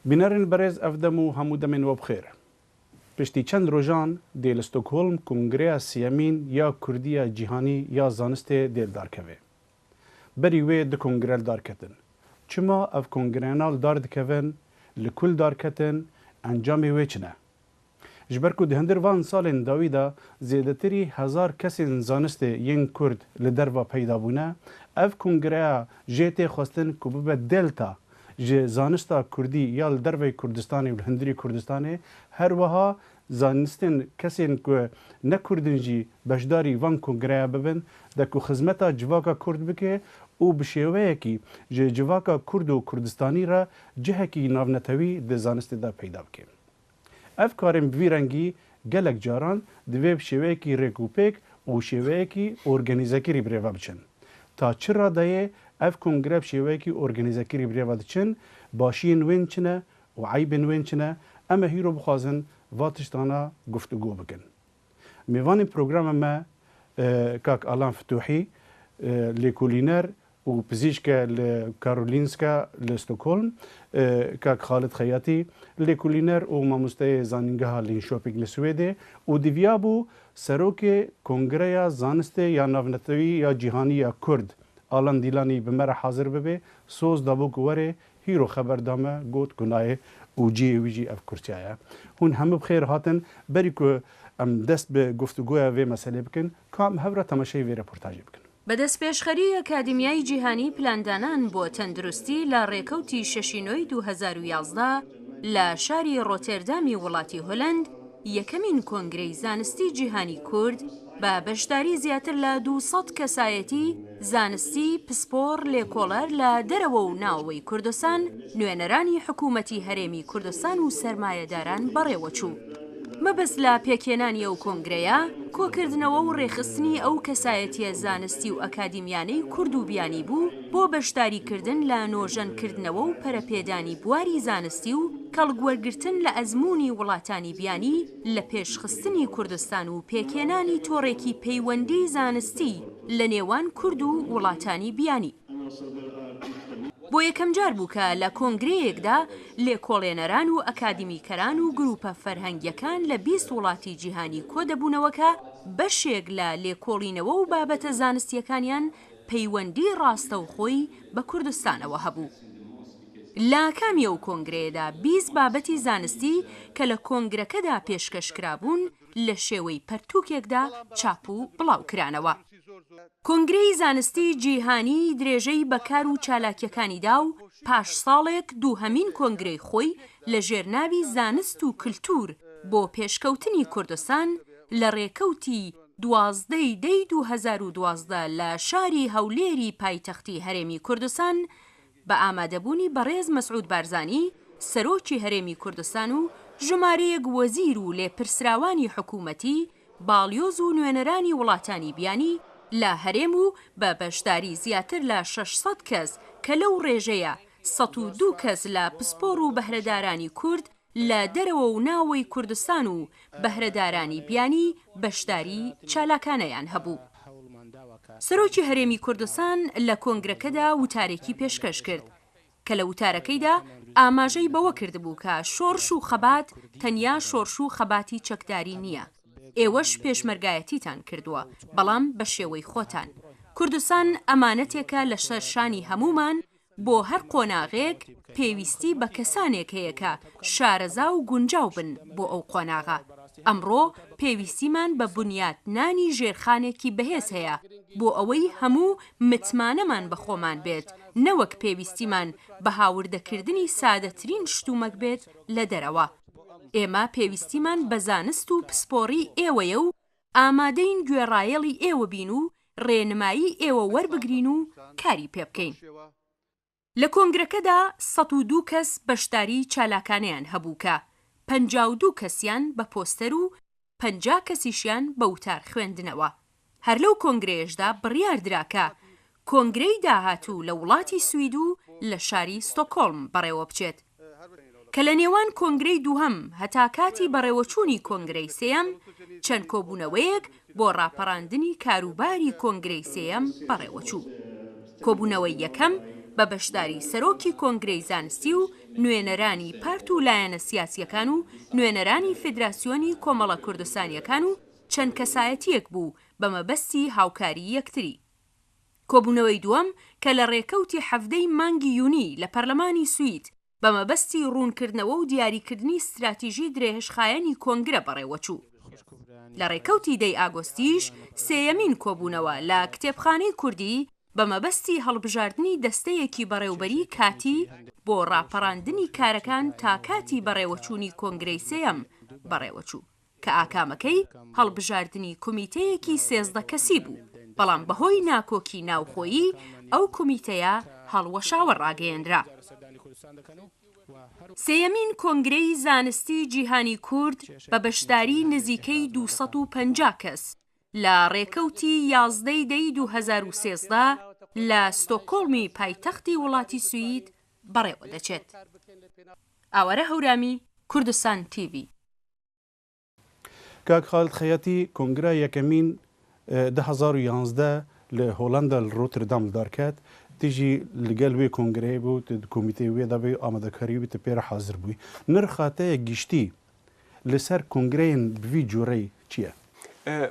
Bînerên berêz ev dem û hemû demên we bi xêr. Piştî çend rojan dê li Stockholm Kongreya Sêyemîn ya Kurdî ya Cîhanî ya Zanistê dê li dar keve. Berî wê du kongre li dar ketin. Çima ev kongreyana li dar dikevin, li ku li dar ketin, encamê wê çi ne? Ji ber ku di hundir van salên dawî de zêdetirî hezar kesên zanistê yên Kurd li derva peyda bûne, ev kongreya jê tê xwestin ku bibe delta ji zanista Kurdî ya li derveyî Kurdistanê û li hundirî Kurdistanê, her wiha zanistên kesên ku ne Kurd in jî beşdarî van kongreya bibin de ku xizmeta civaka Kurd bike û bi şêweyekî ji civaka Kurd û Kurdistanî re cihekî navnetewî di zanistê de peyda bike. Ev karên bi vî rengî gelek caran divê bi şêweyekî rêk û pêk û şêweyekî organîzekirî bi rê ve biçin. Ta çi radeyê ev kongre bi şêweyekî organîzekirî bi rê ve diçin, başiyên wên çi ne û eybên wên çi ne, em ê hîro bixwazin va tiştana guftûgo bikin. Mêvanên programa me Kak Alan Fituhî, lêkolîner û pizîşk e li Karolinska li Stockholm, Kak Xalid Xeyatî, lêkolîner û mamosteyê Zanîngeha Linköping li Swêdê û diviyabû Serokê Kongreya Zanistê ya Navnetewî ya Cîhanî ya Kurd Alan Dîlanî bi me re hazir bibe, soz dabû ku were Hîro xeber da me, got ku nayê û cihê wî jî ev kursiya ye. Hûn hemû bi xêr hatin. Berî ku em dest bi guftûgoya vê meselê bikin, ka em hev re temaşeyê vê reportajê bikin. Bi destpêşxerî Akademiyay Cîhanî Plandانان بۆ تەندروستی لە ڕێکەوتی شەشی نۆی 2011 لە شاری ڕۆتێردامی وڵاتی هۆلەند یەکەمین کۆنگرەی زانستی جیهانی کورد بە بەشداری زیاتر لە 200 کەسایەتی زانستی پسپۆڕ لێکۆڵەر لە دەرەوە و ناوەوەی کوردستان، نوێنەرانی حکوومەتی هەرێمی کوردستان و سەرمایەداران بەڕێوەچوو. مەبەست لە پێکهێنانی ئەو کۆنگرەیە، کۆکردنەوە و ڕێکخستنی ئەو کەسایەتییە زانستی و ئەکادیمیانەی کورد و بیانی بوو بۆ بەشداریکردن لە نۆژەنکردنەوە و پەرەپێدانی بواری زانستی و کەڵکوەرگرتن لە ئەزموونی وڵاتانی بیانی لە پێشخستنی کوردستان و پێکهێنانی تۆڕێکی پەیوەندیی زانستی لە نێوان کورد و وڵاتانی بیانی. بۆ یەکەمجار بوو کە لە کۆنگرەیەکدا لێکۆڵێنەران و ئەکادیمیکەران و گرووپە فەرهەنگیەکان لە 20 وڵاتی جیهانی کۆدەبوونەوە کە بەشێک لە لێکۆڵینەوە و بابەتە زانستیەکانیان پەیوەندی ڕاستەوخۆی بە کوردستانەوە هەبوو. لە ئاکامی ئەو کۆنگرەیەدا 20 بابەتی زانستی کە لە کۆنگرەکەدا پێشکەش کرابوون لە شێوەی پەرتووکێکدا چاپ و بڵاوکرانەوە. کۆنگرەی زانستی جیهانی درێژەی بە کار و چالاکیەکانی دا و پاش ساڵێک دووهەمین کۆنگرەی خۆی لە ژێر ناوی زانست و کلتور بۆ پێشکەوتنی کوردستان لە رێکەوتی 12 ی دەی 2012 لە شاری هەولێری پایتەختی هەرێمی کوردستان بە ئامادەبوونی بەڕێز مەسعود بارزانی سەرۆکی هەرێمی کوردستان و ژمارەیەک وەزیر و لێپرسراوانی حکوومەتی، باڵیۆز و نوێنەرانی وڵاتانی بیانی لە هەرێم و بە بەشداری زیاتر لە 600 کەس کە لەو ڕێژەیە 102 کەس لە پسپۆڕ و بەهرەدارانی کورد لە دەرەوە و ناوەی کوردستان و بەهرەدارانی بیانی بەشداری چالاکانەیان هەبوو. سەرۆکی هەرێمی کوردستان لە کۆنگرەکەدا وتارێکی پێشکەش کرد کە لە وتارەکەیدا ئاماژەی بەوە کردبوو کە شۆڕش و خەبات تەنیا شۆڕش و خەباتی چەکداری نییە، ئێوەش پێشمەرگایەتیتان کردووە، بەڵام بە شێوەی خۆتان. کوردستان ئەمانەتێکە لەسەر شانی هەموومان بۆ هەر قۆناغێک پێویستی بە کەسانێک هەیە کە شارەزا و گونجاو بن بۆ ئەو قۆناغە. ئەمڕۆ پێویستیمان بە بنیات نانی ژێرخانێکی بەهێز هەیە بۆ ئەوەی هەموو متمانەمان بە خۆمان بێت نەوەک پێویستیمان بە هاوردەکردنی سادەترین شتومەک بێت لە دەرەوە. ئێمە پێویستیمان بە زانست و پسپۆڕی ئێوەیە و ئامادەین گوێڕایەڵی ئێوە بین و ڕێنمایی ئێوە وەربگرین و کاری پێ بکەین. لە کۆنگرەکەدا 102 کەس بەشداریی چالاکانەیان هەبوو کە 52 کەسیان بە پۆستەر و 50 کەسیشیان بە وتار خوێندنەوە. هەر لەو کۆنگرەیەشدا بڕیار درا کە کۆنگرەی داهاتوو لە وڵاتی سوید و لە شاری ستۆکۆڵم بەڕێوە بچێت. کە لە نێوان کۆنگرەی دووهەم هەتا کاتی بەڕێوەچوونی کۆنگرەی سێیەم چەند کۆبوونەوەیەک بۆ ڕاپەڕاندنی کاروباری کۆنگرەی سێیەم بەڕێوەچوو. کۆبوونەوەی یەکەم بە بەشداری سەرۆکی کۆنگرەی زانستی و نوێنەرانی پارت و لایەنە سیاسییەکان و نوێنەرانی فیدراسیۆنی کۆمەڵە کوردستانییەکان و چەند کەسایەتییەک بوو بە مەبەستی هاوکاری یەکتری. کۆبوونەوەی دووەم کە لە ڕێکەوتی 17 ی مانگی یونی لە پەرلەمانی سوید بە مەبەستی ڕوونکردنەوە و دیاریکردنی ستراتیژی درێژخایەنی کۆنگرە بەڕێوەچوو. لە ڕێکەوتی دە ی ئاگۆستیش سێیەمین کۆبوونەوە لە کتێبخانەی کوردی بە مەبەستی هەڵبژاردنی دەستەیەکی بەڕێوبەری کاتی بۆ ڕاپەڕاندنی کارەکان تا کاتی بەڕێوەچوونی کۆنگرەی سێیەم بەڕێوەچوو. کە ئاکامەکەی هەڵبژاردنی کومیتەیەکی 13 کەسی بوو، بەڵام بەهۆی ناکۆکی ناوخۆیی ئەو کومیتەیە هەڵوەشاوە ڕاگەیەنرا. سێیەمین کۆنگرەی زانستی جیهانی کورد بە بەشداری نزیکەی 250 کەس لە ڕێکەوتی 11 ی دەی 2013 لە ستۆکۆڵمی پایتەختی وڵاتی سوید بەڕێوەدەچێت. ئاوارە هەورامی، کوردستان تیڤی. کاک خالد خەیاتی کۆنگرە یەکەمین 2011 لە هۆڵەندا لە ڕۆتردام لەدارکەت، تژی لەگەل وێ کۆنگرەیە بوو ت کۆمیتەی وێ دا بوی ئامادەکاری وی ت پێرە حازر بووی. نرخا تە یە گشتی لەسەر کۆنگرەیەن بڤی جۆرەی چیە؟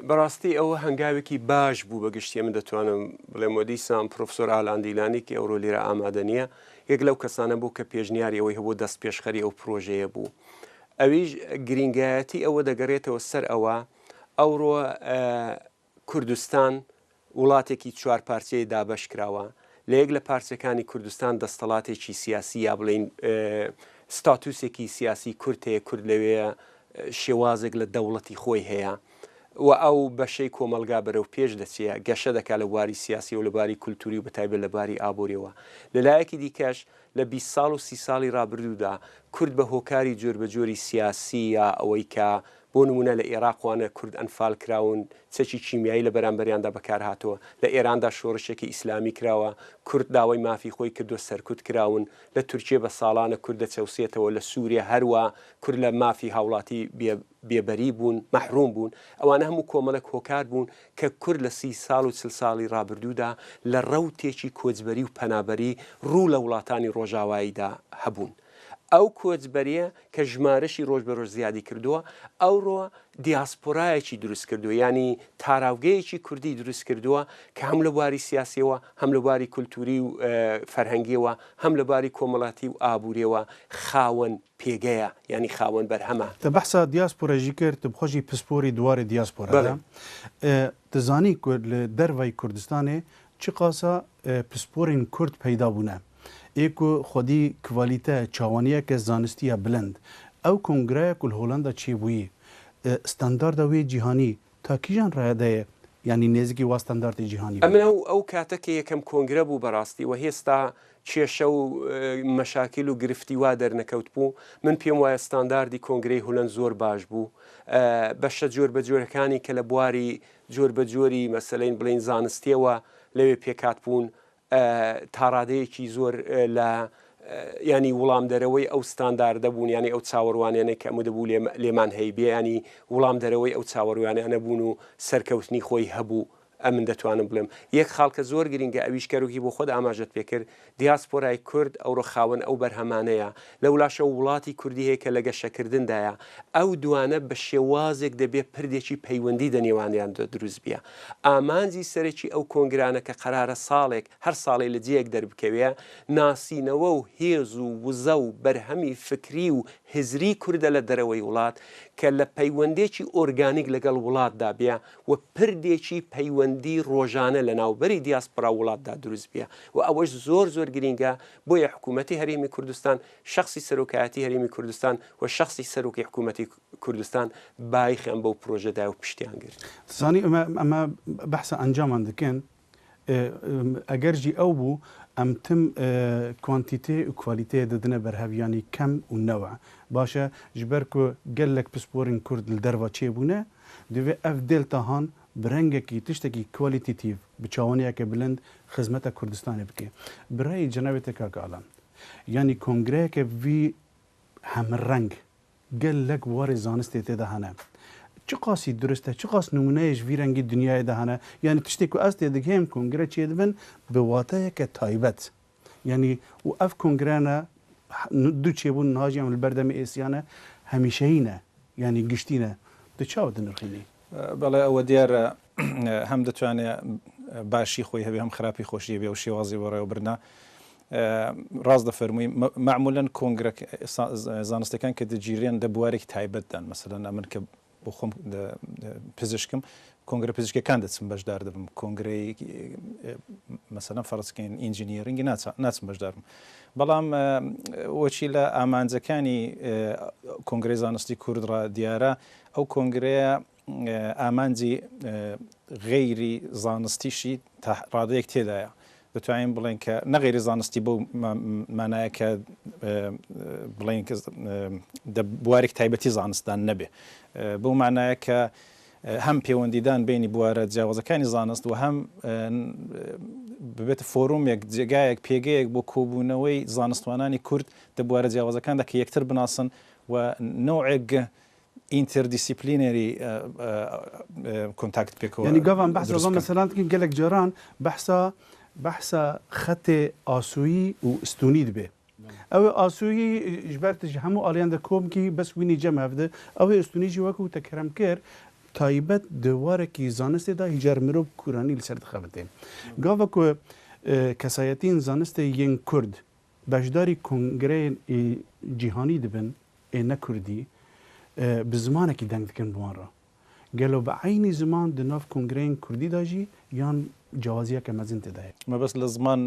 بەڕاستی ئەوە هەنگاوێکی باش بوو بە گشتی من دەتوانم بڵێم وە دیسان پرۆفسۆر ئالان دیلانی کە ئەوڕۆ لێرە ئامادە نییە یەک لەو کەسانە بوو کە پێشنیاری ئەوەی هەبوو دەستپێشخەری ئەو پرۆژەیە بوو. ئەویش گرینگایەتی ئەوە دەگەرێتەوە سەر ئەوە ئەوڕۆ کوردستان وڵاتێکی چوارپارچەیە دابەش کراوە، لە یەک لە پارچەکانی کوردستان دەستەڵاتێکی سیاسی یا بڵێین ستاتوسێکی سیاسی کورد هەیە، کورد لەوێ شێوازێک لە دەوڵەتی خۆی هەیە و ئەو بەشەی کۆمەڵگا بەرەو پێش دەچێ، گەشە دەکات لە بواری سیاسی و لە بواری کولتوری و بەتایبەت لە بواری ئابووریەوە. لە لایەکی دیکەش لە 20 ساڵ و 30 ساڵی ڕابردوودا کورد بە هۆکاری جۆربەجۆری سیاسی یا ئەوەی کە بۆ نموونە لە ئێراق وانە کورد ئەنفال کراون، چەکی کیمیایی لە بەرامبەریاندا بەکار هاتووە، لە ئێراندا شۆڕشێکی ئیسلامی کراوە، کورد داوای مافی خۆی کردووە سەرکوت کراون، لە تورکیە بە ساڵانە کورد دەچەوسێتەوە، لە سوریە هەروا کورد لە مافی هاوڵاتی بێ بێبەری بوون، مەحروم بوون، ئەوانە هەموو کۆمەڵێک هۆکار بوون کە کورد لە سی ساڵ و چل ساڵی ڕابردوودا لە ڕەوتێکی کۆچبەری و پەنابەری ڕوو لە وڵاتانی ڕۆژاواییدا هەبوون. ئەو کۆچبەریە کە ژمارەشی ڕۆژ بە ڕۆژ زیادی کردووە، ئەوڕۆ دیاسپۆرایەکی دروست کردووە، یانی تاراوگەیەکی کوردی دروست کردووە کە هەم لە بواری سیاسیەوە، هەم لە بواری کولتووری و فەرهەنگیەوە، هەم لە بواری کۆمەڵاتی و ئابووریەوە خاوەن پێگەیە، یانی خاوەن بەرهەمە. Te behsa diaspora jî kir, tu bi xwe jî pisporî di warê diaspora de. Tu zanî ku li dervayî Kurdistanê çiqasa pisporên Kurd peyda bûne. Ê ku xwedî kvalîte, çawaniyeke zanistî ya bilind. Ew kongreya ku li Holanda çêbûyî, standarda wê cîhanî ta kîjan redeyê yanî nêzikî wa standartê cîhanî bû? ئەمن ئەو ئەو کاتە کە یەکەم کۆنگرە بوو بەڕاستی وە هێستا کێشە و مەشاکیل و گرفتی وا دەرنەکەوتبوو، من پێم وایە ستانداردی کۆنگرەی هولەند زۆر باش بوو، بەشە جۆربەجۆرەکانی کە لە بواری جۆربەجۆری مەسەلەین بڵێین زانستیەوە لەوێ پێکهاتبوون تاڕادەیەکی زۆر لە ینی وڵامدەرەوەی ئەو ستانداردە بوون ینی ئەو چاوەڕوانیانەی کە ئەمە دەبوو لێمان هەیبێ ینی وڵامدەرەوەی ئەو چاوەڕوانیانە بوون و سەرکەوتنی خۆی هەبوو ئەمن دەتوانم بڵێم یەک خاڵ کە زۆر گرینگە ئەویش کەروکی بۆ خۆت ئاماژەت پێ کرد دیاسپۆرای کورد ئەوڕۆ خاوەن ئەو بەرهەمانەیە لەولاشەوە وڵاتی کوردی هەیە کە لە گەشەکردندایە ئەو دوانە بە شێوازێک دەبێ پردێکی پەیوەندی دە نێوانیاندا دروست بیە ئامانجی سەرەکی ئەو کۆنگرانە کە قەرارە ساڵێک هەر ساڵەی لە جێیەک دەربکەوێ ناسینەوە و هێز و وزە و بەرهەمی فکری و هزری کوردە لە دەرەوەی وڵات کە لە پەیوەندێکی ئۆرگانیک لەگەڵ وڵاتدا بێ و پردێکی پەیوەندی ڕۆژانە لە ناوبەری دیاسپۆرا و وڵاتدا دروست بیە و ئەوەش زۆر زۆر گرینگە بۆیە حکوومەتی هەرێمی کوردستان شەخسی سەرۆکایەتی هەرێمی کوردستان و شەخسی سەرۆکی حکوومەتی کوردستان بایخیان بەو پرۆژە دا و پشتیان گرت. زانی ئەمە ئەمە بەحسە ئەنجامان دکەن ئەگەر ژی ئەو بوو ئەم تم کوانتیتێ و کوالیتێ ددنە بەرهەڤ یانی کەم و نەوع باشە ji ber ku gelek pisporên kurd li derva çêbûne divê ev dêlta han bi rengekî tiştekî kwalîtîtîv bi çawaniyeke bilind xizmeta Kurdistanê bike. Bi reyê cenabê te kak Alan yanî kongreyeke vî hemreng Gelek warê zanistê tê de hene. Çiqasî durist e, çiqas nimûneyê ji vî rengî dinyayê de hene. Yanî tiştê ku ez tê digihêm kongre çêdibin bi wateyeke taybet. یانی و ئەڤ کۆنگرانە دو چێبوون نها ژی ئەم li ber demê êsiyane هەمیشەیی ne یانی گشتی ne tu çawa dinirxînî؟ بەڵێ ئەوە دیارە هەم دەتوانێ باشی خۆی هەبێ هەم خراپی خۆشی هەبێ ئەو شێوازی بەڕێوەبردنە ڕاست دەفەرمووی مەعمولەن کۆنگرە زانستەکان کە دەگیرێن دە بوارێکی تایبەتدان مەسەلەن ئەمن کە بۆ خۆم پزیشکم کۆنگرە پزیشکەکان دەچم بەشدار دەبم کۆنگرەی مەسەلەن فەرزکەین ئینجینیرنگی ناچم بەشدارم بەڵام وەچی لە ئامانجەکانی کۆنگرەی زانستی کورد ڕا دیارە ئەو کۆنگرەیە ئامانجی غەیری زانستیشی تا ڕادەیەک تێدایە دەتوانین بڵێن کە نە غەیری زانستی بەو مانایە کە بڵێن کە دە بوارێک تایبەتی زانستدان نەبێ بەو مانایە کە هەم پەیوەندیدان بینی بوارە جیاوازەکانی زانست و هەم ببێتە فۆرومێک جێگایەک پێگەیەک بۆ کۆبوونەوەی زانستوانانی کورد دە بوارە جیاوازەکاندا کە یەکتر بناسن و نەوعێک interdisciplinary contact پێکەوە یانی گاڤان بەحسا دروست ڤان بکەن. مەسەلان دکەین گەلەک جاران بەحسا بەحسا خەتێ ئاسۆیی و ئستونی دبێ. ئەوێ ئاسۆیی ji ber te ji hemû aliyan de kom kî bes wînî cem hev di. Ewê stûnî jî wekû te kerem kir taybet di warekî zanistê de hîcar mirov kûranî li ser dixebitê. Gava ku kesayetiyên zanistê yên Kurd beşdarî kongreyên cîhanî dibin ê ne kurdî bi zimanekî deng dikin bi wan re. Gelo bi eynî ziman di nav kongreyên kurdî de jî yan cewaziyeke mezin tê de heye? Mebest li ziman,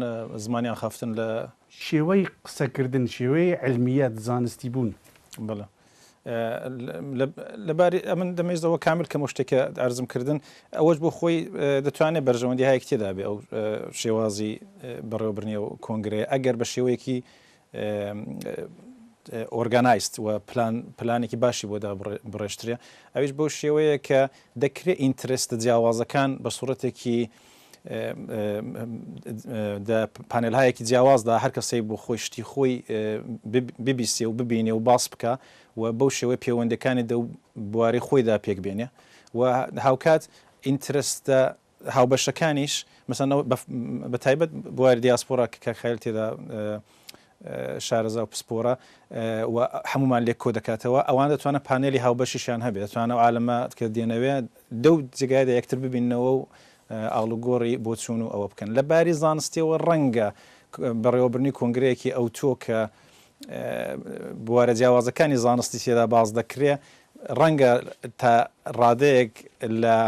zimanê axaftin li. Şêweyî qisekirdin, şêweyê ilmiyet, zanistîbûn. Bele. لە باری ئەمن دەمەوێت ئەوە کامل کەم ئەو شتێک کە عەرزم کردن ئەوەش بۆ خۆی دەتوانێت بەرژەوەندی هایەک تێدا بێ ئەو شێوازی بەڕێوەبردنی ئەو کۆنگرەیە ئەگەر بە شێوەیەکی organized و پلان پلانێکی باشی بۆ دابڕێژترێ ئەویش بەو شێوەیە کە دەکرێت interest ە جیاوازەکان بە سوڕەتێکی دە پانێلهایەکی جیاوازدا هەر کەسەی بۆ خۆی شتی خۆی ببیسێ و ببینێ و باس بکە و بەو شێوەی پەیوەندەکانی دە بواری خۆیدا پێک بێنێ و هاوکات interest ە هاوبەشەکانیش مەسەن بە تایبەت بواری دیاسپۆرا کە کاک خەلیل تێدا شارەزا و پسپۆرە و هەمومان لێک کۆ دەکاتەوە ئەوان دەتوانن پانێلی هاوبەشیشیان هەبێت دەتوانن ئەو عالەمە کە دێنەوێ دەو جێگایدا یەکتر ببیننەوە و ئاڵوگۆڕی بۆچوون و ئەوە بکەن لە باری زانستیەوە ڕەنگە بەڕێوەبردنی کۆنگرەیەکی ئەوتۆ کە بوارە جیاوازەکانی زانستی تێدا باس دەکرێ ڕەنگە تا ڕادەیەک لە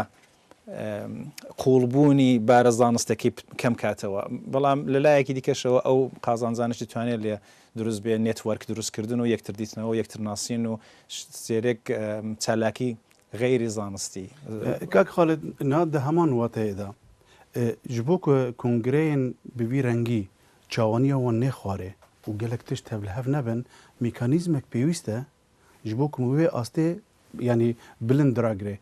قووڵبوونی بارە زانستەکەی کەم کاتەوە، بەڵام لە لایەکی دیکەشەوە ئەو قازانجانەش دەتوانێت لێ دروست بێ، network دروستکردن و یەکتر دیتنەوە و یەکتر ناسین و سێرێک چالاکی غەیری زانستی. کاک خالد نا di heman wateyê de ji bo ku kongreyên bi vî rengî çawaniya wan nêxwarê û gelek tişt tevlihev nebin, mîkanîzmek pêwîst e Ji bo ku wê astê yanî bilind diragire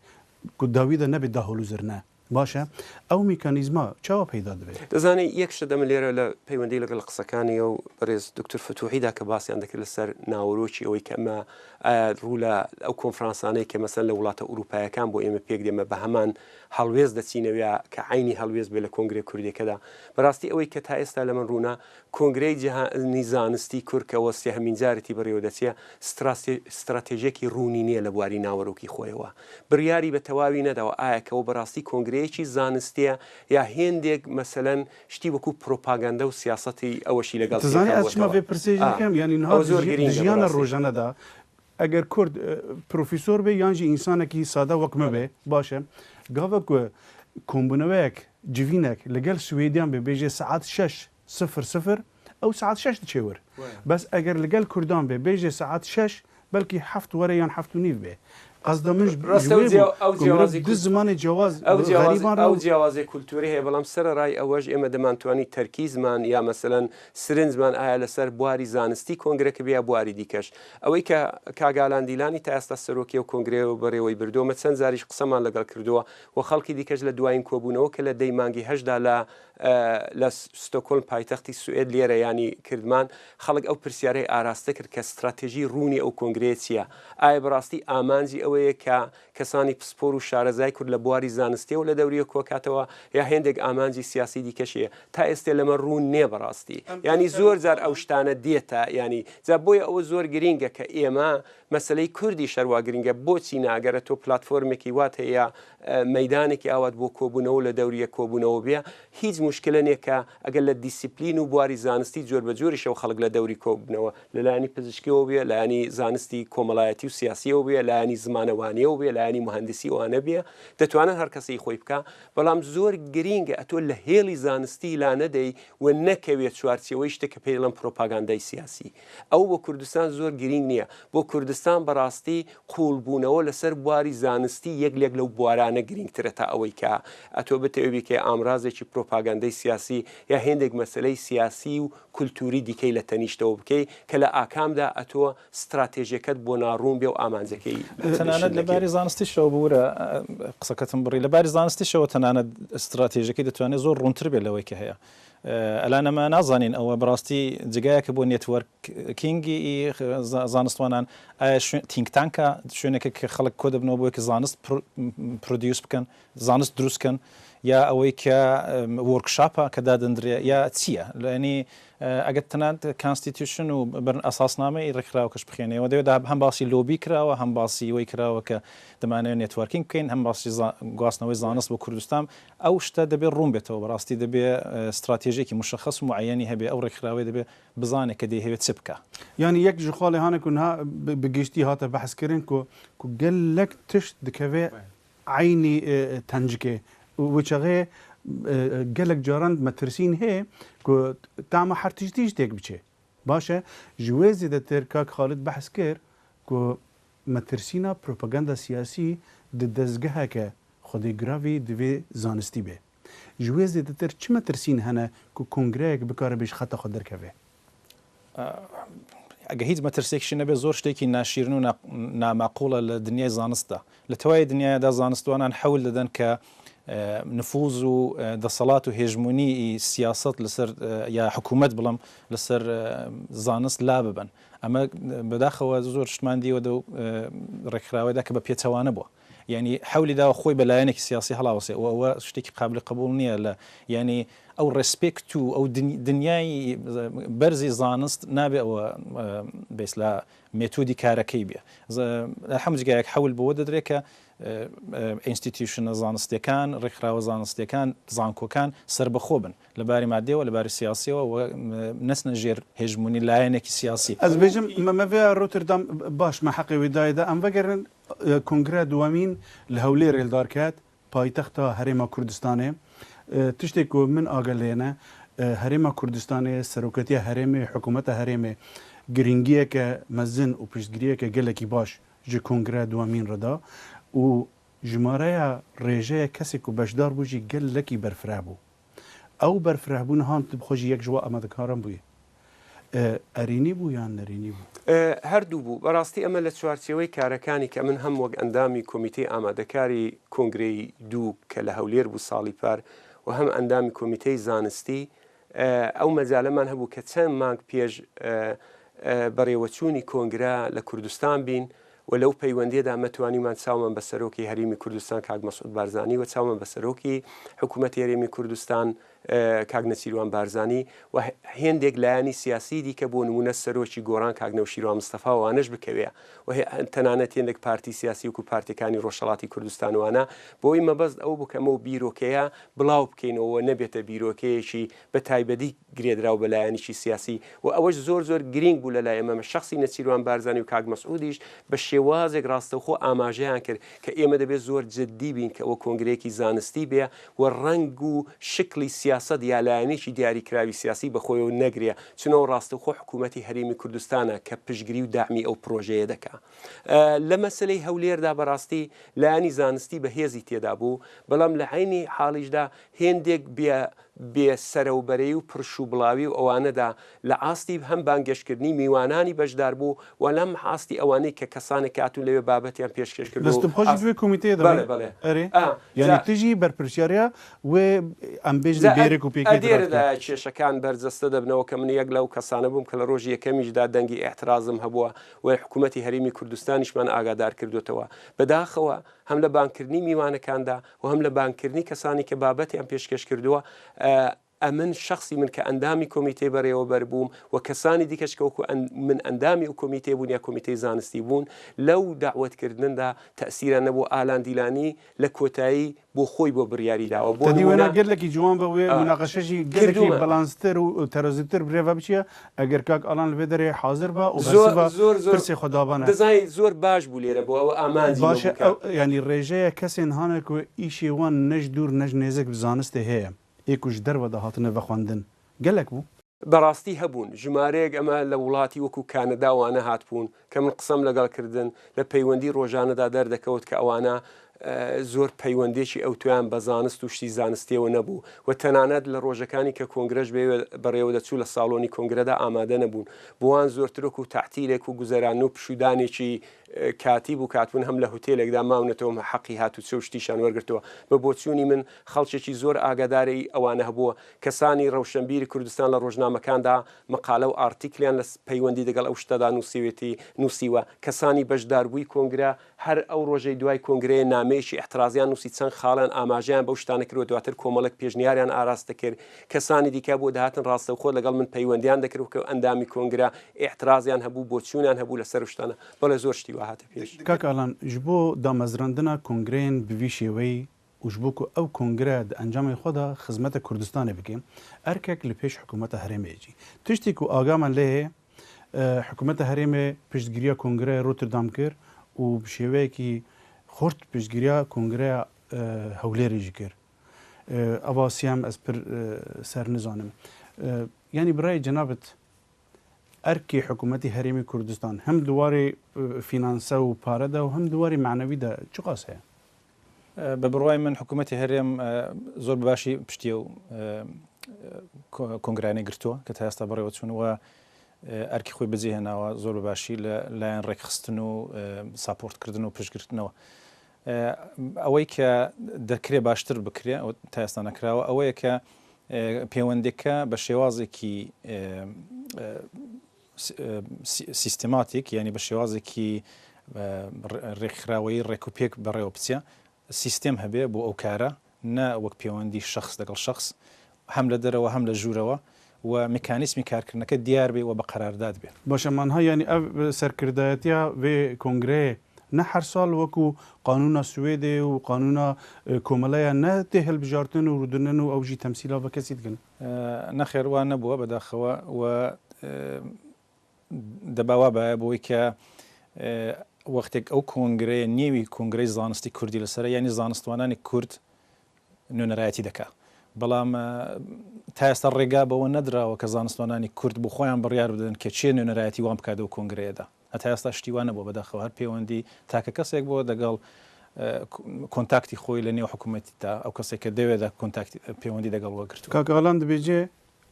ku dawî de nebê dahol û zirne. Baş e, ew mîkanîzma çawa peyda dibe? دەزانی یەک شت ئەمن لێرە لە پەیوەندی لەگەڵ قسەکانی ئەو بەڕێز دکتور فتوحیدا کە باسیان دەکرد لەسەر ناوەرۆکی ئەوەی کە ئەمە ئایا ڕوو لە ئەو کۆنفرانسانەی کە مەسەن لە وڵاتە ئورووپایەکان بۆ ئێمە پێک دێمە بە هەمان هەڵوێست دەچینەوە کە عەینی هەڵوێست بێ لە کۆنگرە کوردیەکەدا بەڕاستی ئەوەی کە تا ئێستا لە من ڕوونە کۆنگرەی جیهانی زانستی کورد کە ئەوە سێهەمین جارێتی بەڕێوە دەچێ، ستراتێژیەکی ڕوونی نییە لە بواری ناوەرۆکی خۆیەوە. بڕیاری بە تەواوی نەداوە ئایا کە ئەوە بەڕاستی کۆنگرەیەکی زانستییە یا هێندێک مەسەلەن شتی وەکوو پرۆپاگەندە و سیاسەتی ئەوەشی لەگەڵ دەزانی تێکەڵ ئەز چما بۆتەوە. ڤێ پرسێ ژی ئا دکەم یانی نها ئەوە زۆر دژی گرینگە ژیانە بەڕاستی. ڕۆژانەدا ئەگەر کورد پرۆفیسۆر بێ یان ژی ئینسانێکی سادە وەک من بێ باشە گاڤە کو کۆمبوونەوەیەک جڤینێک لەگەل سوێدیان بێ بێژێ سەعات شەش سفر سفر ئەو سەعات شەش دچێ ور بەس ئەگەر لەگەل کوردان بێ بێژێ سەعات شەش بەلکی حەفت وەرە یان حەفت و نیڤ بێ قەسدا من ژ ڕاستە وێ ئەو بوو ئەو کو مرۆڤ جیاوازی دو زمانێ جیاواز ئەو جیاوازی غەریبان ئەو ڕا جیاوازی کولتووری هەیە بەڵام سەرەڕای ئەوەش ئێمە دەمانتوانی تەرکیزمان یا مەسەلەن سرنجمان ئایا لەسەر بواری زانستی کۆنگرەکە بێ یا بواری دیکەش ئەوەی کە کاک ئالان دیلانی تا ئێستا سەرۆکی ئەو کۆنگرەیە و بەڕێوەی بردووە مە چەند جاریش قسەمان لەگەڵ کردووە و خەڵکی دیکەش لە دوایین کۆبوونەوە کە لە دەی مانگی هەشتدا لە لە ستۆکۆلم پایتەختی سوئێد لێرە یانی کردمان خەڵک ئەو پرسیارەی ئاراستە کرد کە ستراتێژی ڕوونی ئەو کۆنگرەیە چییە؟ ئایا بەڕاستی ئامانجی ئەوەیە؟ ئەوەیە کە کەسانی پسپۆر و شارەزای کورد لە بواری زانستیەوە لە دەوری یەک کۆکاتەوە یا هێندێک ئامانجی سیاسی دیکەشی هەیە تا ئێستێ لەمە ڕوون نیە بەڕاستی یانی زۆر جار ئەو شتانە دێتە یانی جا بۆیە ئەوە زۆر گرینگە کە ئێمە مەسەلەی کوردیش هەروا گرینگە بۆچی نا گەرە تۆ پلاتفۆرمێکی وات هەیە یا مەیدانێکی ئاوات بۆ کۆبوونەوە لە دەوری یەک کۆبوونەوە بێ هیچ موشکلە نیە کە ئەگەر لە دیسیپلین و بواری زانستی جۆر بە جۆریشەوە خەڵک لە دەوری کۆببنەوە لە لایەنی پزیشکیەوە بێ، لایەنی زانستی کۆمەڵایەتی و سیاسیەوە بێ، لایەنی زمانەوانیەوە بێ، لایەنی موهەندیسی ئەوانە بێ، دەتوانن هەر کەسێی خۆی بکا، بەڵام زۆر گرینگە ئەتۆ لە هێڵی زانستی لانەدەی و نەکەوێ چوارچێوەی شتێک کە پێی دەڵێن پرۆپاگاندای سیاسی. ئەو بۆ کوردستان زۆر گرینگ نییە. بۆ کوردستان بەڕاستی قووڵ بوونەوە لەسەر بواری زانستی یەک لێک لەو بوارانە گرینگترە تا ئەوەی کە ئەتۆ بتەوێ بیکەی ئامرازێکی پرۆپاگاندەی سیاسی یا هێندێک مەسەلەی سیاسی و کولتووری دیکەی لە تەنیشتەوە بکەی کە لە ئاکامدا ئەتۆ ستراتێژیەکەت بۆ ناڕوون بێ و ئامانجەکەی تەنانەت شل لە نەکەی. باری زانستیشەوە ببورە قسەکەتم بڕی، لە باری زانستیشەوە تەنانەت ستراتێژەکەی دەتوانێت زۆر ڕوونتر بێت لەوەی کە هەیە. ئەلان ئەمە نازانین ئەوە بەڕاستی جێگایەکە بۆ networking ی زانستوانان، ئایا شوێن think tank ە شوێنێکە کە خەڵک کۆدەبنەوە بۆی کە زانست produce بکەن، زانست دروست کەن یا ئەوەی کە workshop ە کە دادەندرێ یا چییە؟ یانی ئەگەر تەنانەت constitution و بەرن ئەساسنامەی ڕێکخراوەکەش بخوێنەوە دەوێدا هەم باسی لۆبی کراوە هەم باسی وەی کراوە کە دەمانەوێت networking بکەین هەم باسی گواستنەوەی زانست بۆ کوردستان ئەو شتە دەبێ ڕوون بێتەوە بەڕاستی دەبێ ستراتێژێکی مشخص و معەیەنی هەبێ ئەو ڕێکخراوەیە دەبێ بزانێ کە دەیهەوێت چ بکا. یانی یەک ji xalê hane ku niha bi giştî hate behskirin ku ku gelek tişt dikeve Eynî tencikê wê çaxê gelek caran metirsîn heye ku tama her tiştî jî têk biçe. Baş e, ji wê zêdetir kak Xalid behs kir ku metirsîna propaganda siyasî di dezgeheke xwedêgiravî divê zanistî bê. Ji wê zêdetir çi metirsîn hene ku kongreyek bikaribe ji xeta xwe derkeve? ئەگەر هیچ مەترسیەکیشی نەبێت زۆر شتێکی ناشیرن و ناماقوڵە لە دنیای زانستدا. لە تەوای دنیادا زانستوانان حەول دەدەن کە نفوز و دەسەڵات و هێژمونی سیاسەت لەسەر یا حکوومەت بڵم لەسەر زانست لا ببەن. ئەمە بەداخەوە زۆر شتمان دیوە دەو ڕێکخراوەدا کە بە پێچەوانە بووە. یانی حەولی داوە خۆی بە لایەنێکی سیاسی هەڵاوەسێ و ئەوە شتێکی قابلی قبوڵ نییە لە یانی ئەو respect و ئەو دنیای بەرزی زانست نابێ ئەوە بێس لە مێتۆدی کارەکەی بێ لە هەموو جگایەک حەول بەوە دەدرێ کە institution ە زانستیەکان ڕێکخراوە زانستیەکان زانکۆکان سەربەخۆ بن لە باری مادیەوە لە باری سیاسیەوە و نەچنە ژێر هێژمونی لایەنێکی سیاسی. ئەز بێژم مە ڤێ ڕۆتردام باش مە حەقێ وێ دایە دە ئەم ڤەگەرن کۆنگرە دووەمین لە هەولێر ێلدار کەت پایتەختا هەرێما کوردستانێ تشتێ کو من ئاگە لێنە هەرێما کوردستانێ سەرۆکەتیا هەرێمێ حکوومەتە هەرێمێ گرینگیەکە مەزن و پشتگریەکە گەلەکی باش ji کۆنگرە دووەمین ڕە دا و ژمارەیا ڕێژەیە کەسێ کو بەشدار بوو ژی گەلەکی بەرفرە بوو. ئەو بەرفرەهبوون هان tu bi xwe jî yek ji wa amadekaran bûyî. ئەرێنی بوو یان نەرێنی بوو؟ هەردوو بوو. بەڕاستی ئەمە لە چوارچێوەی کارەکانی کە من هەم وەک ئەندامی کۆمیتەی ئامادەکاری کۆنگرەی دوو کە لە هەولێر بوو ساڵی پار و هەم ئەندامی کۆمیتەی زانستی ئەو مەجالەمان هەبوو کە چەند مانگ پێش بەڕێوەچوونی کۆنگرە لە کوردستان بین و لەو پەیوەندیەدا مە توانیمان چاومان بە سەرۆکی هەریمی کوردستان کاک مەسعود بارزانی و چاومان بە سەرۆکی حکوومەتی هەرێمی کوردستان کاک نەچیروان بارزانی و هێندێک لایەنی سیاسی دیکە بۆ نموونە سەرۆکی گۆڕان کاک نەوشیروان مستەفا وانەش بکەوێ و تەنانەت هێندێک پارتی سیاسی وەکو پارتیەکانی ڕۆژهەڵاتی کوردستان وانە بۆی مەبەست ئەو بوو کە ئەمە بیرۆکەیە بڵاو بکەینەوە نەبێتە بیرۆکەیەکی بە تایبەتی گرێدراو بە لایەنێکی سیاسی و ئەوەش زۆر زۆر گرینگ بوو لە لای ئێمە شەخسی نەچیروان بارزانی و کاک مەسعودیش بە شێوازێک ڕاستەوخۆ ئاماژەیان کرد کە ئێمە دەبێت زۆر جدی بین کە ئەوە کۆنگرەیەکی زانستی بێ و ڕەنگ و شکڵی سیاسەت یا لایەنێکی دیاریکراوی سیاسی بە خۆیەوە نەگرێ چون ئەوە ڕاستەوخۆ حکوومەتی هەرێمی کوردستانە کە پشتگری و دەعمی ئەو پرۆژەیە دەکا. لە مەسەلەی هەولێردا بەڕاستی لایەنی زانستی بەهێزی تێدا بوو، بەڵام لە عەینی حاڵیشدا هێندێک بێ. بێ سەرەوبەرەی و پرش و بڵاوی و ئەوانەدا لە ئاستی هەم بانگێشتکردنی میوانانی بەشداربوو و لەم ئاستی ئەوانەی کە کەسانێک کە هاتوون لەوێ بابەتیان پێشکێش کردووە دەستم و خۆش ئاست دوێ کۆمیتەیە بەڵێ دەڵێ بەڵێ ئەرێ ئا یانی جا تژی بەرپرسیاریا وێ ئەم بێژن جا بێرێک و پێکێ درا دکە. ئەدێرەدایە کێشەکان بەرجەستە دەبنەوە کە من یەک لەو کەسانە بووم کە لە ڕۆژی یەکەمیشدا دەنگی ئیعترازم هەبووە و حکوومەتی هەرێمی کوردستانیشمان ئاگادار کردۆتەوە بەداخەوە هەم لە بانگکردنی میوانەکاندا و هەم لە بانگکردنی کەسانی کە بابەتیان پێشکێش کردووە، ئەمن شەخسی من کە ئەندامی کۆمیتەی بەڕێوەبەر بووم و کەسانی دیکەش کە وەکو من ئەندامی ئەو کۆمیتەیە بوون یا کۆمیتەی زانستی بوون لەو دەعوەتکردندا تەئسیران نەبوو ئالان دیلانی لە کۆتایی بۆ خۆی بۆ بڕیاری داوە بۆ تەدی وێنا نموونە گەلەکی جوان بە وێ موناقەشەشی گەلەکی کردوومە. بەلانستر و تەرەزوتر برێڤە بچیە ئەگەر کاک ئالان لە ڤێ دەرێ حازر با و زۆر بەرسڤا زۆر زۆر پرسێ خو دابانە. دەزانی زۆر باش بوو لێرە بۆ ئەوە ئامانجی مە باشە بوو کە. ئەو یانی ڕێژەیە کەسێن هانە کو ئیشێ وان نەژ دوور نەژ نێزک bi zanistê heye ê ku ji derve de hatine vexwendin gelek bû. بەڕاستی هەبوون ژمارەیەک ئەمە لە وڵاتی وەکو کانەدا وانە هاتبوون کە من قسەم لەگەڵ کردن لە پەیوەندی ڕۆژانەدا دەردەکەوت کە ئەوانە زۆر پەیوەندێکی ئەوتۆیان بە زانست و شتی زانستیەوە نەبوو و تەنانەت لە ڕۆژەکانی کە کۆنگرەش بەڕێوە دەچوو لە ساڵۆنی کۆنگرەدا ئامادە نەبوون بۆوان زۆرتر وەکو تەعتیلێک و گوزەران و پشوودانێکی کاتی بوو کاتبوون هەم لە هوتێلێکدا ماونەتەوە هەم حەقی هاتوچۆ و شتیشان وەرگرتووە بە بۆچوونی من خەڵکێکی زۆر ئاگاداری ئەوانە هەبووە کەسانی ڕەوشەنبیری کوردستان لە ڕۆژنامەکاندا مقالە و ئارتیکلیان لە پەیوەندی دەگەڵ ئەو شتەدا نووسیوێتی نووسیوە کەسانی بەشداربووی کۆنگرە هەر ئەو ڕۆژەی دوای کۆنگرەیە نامەیەکی ئیعترازیان نووسی چەند خاڵیان ئاماژەیان بەو شتانە کرد و دواتر کۆمەڵێک پێشنیاریان ئاراستە کرد کەسانی دیکە بۆ دەهاتن ڕاستەوخۆ لەگەڵ من پەیوەندیان دەکرد وەکو ئەندامی کۆنگرە ئیعترازیان هەبوو بۆچوونیان هەبوو لەسەر ئەو شتانە بەڵێ زۆر شتی وا هاتە پێش. کاک ئالان ji bo damezrandina kongreyên bi vî şêweyî û ji bo ku ew kongre di encamên xwe de xizmeta Kurdistanê bike, erkek li pêş hikûmeta herêmê ye jî. Tiştê ku aga me lê heye, hikûmeta herêmê piştgiriya kongreya Rotterdam kir û bi şêweyekî xurt piştgiriya kongreya Hewlêrê jî kir. Eva siyem ez pir ser nizanim. Yanî bi rayê cenabit erkê hikûmetê herêmê Kurdistan him di warê fînanse û pare de û him di warê menewî de çiqas heye? بە بڕوای من حکوومەتی هەرێم زۆر بە باشی پشتی ئەو کۆنگرانەی گرتووە کە تا ئێستا بەڕێوە چوون و ئەرکی خۆی بەجێ هێناوە زۆر بە باشی لە لایەن ڕێکخستن و ساپۆرتکردن و پشتگرتنەوە. ئەوەی کە دەکرێ باشتر بکرێ تا ئێستا نەکراوە ئەوەیە کە پەیوەندەکە بە شێوازێکی سیستماتیک یانی بە شێوازێکی ڕێکخراوەیی ڕێکوپێک بەڕێوە بچێ، سیستێم هەبێ بۆ ئەو کارە، نە وەک پێوەندی شەخس لەگەڵ شەخس، هەم لە دەرەوە هەم لە ژوورەوە و میکانیسمی کارکردنەکە دیار بێ و بە قەرارداد بێ. باشە مانها یانی ئەv سەرکردایەتیا vê kongreyê ne her sal wekû qanûna Swêdê û qanûna komeleya ne tê hilbijartin û rûdinin û ew jî temsîla ve kesî dikin? نەخێر وا نەبووە بەداخەوە و دەبا وا بایە بۆی کە وەختێک ئەو کۆنگرەیە نێوی کۆنگرەی زانستی کوردی لەسەرە یانی زانستوانانی کورد نوێنەرایەتی دەکا بەڵام تا ئێستا ڕێگا بەوە نەدراوە کە زانستوانانی کورد بۆ خۆیان بڕیار بدەن کە چێ نوێنەرایەتی وان بکات لەو کۆنگرەیەدا هەتا ئێستا شتی وا نەبووە بەداخەوە هەر پەیوەندی تاکە کەسێک بووە دەگەڵ کۆنتاکتی خۆی لە نێو حکوومەتدا ئەو کەسێک کە دەوێدا کۆنتاکتی پەیوەندی دەگەڵ وەگرتووە. کاک ئالان دبێجێ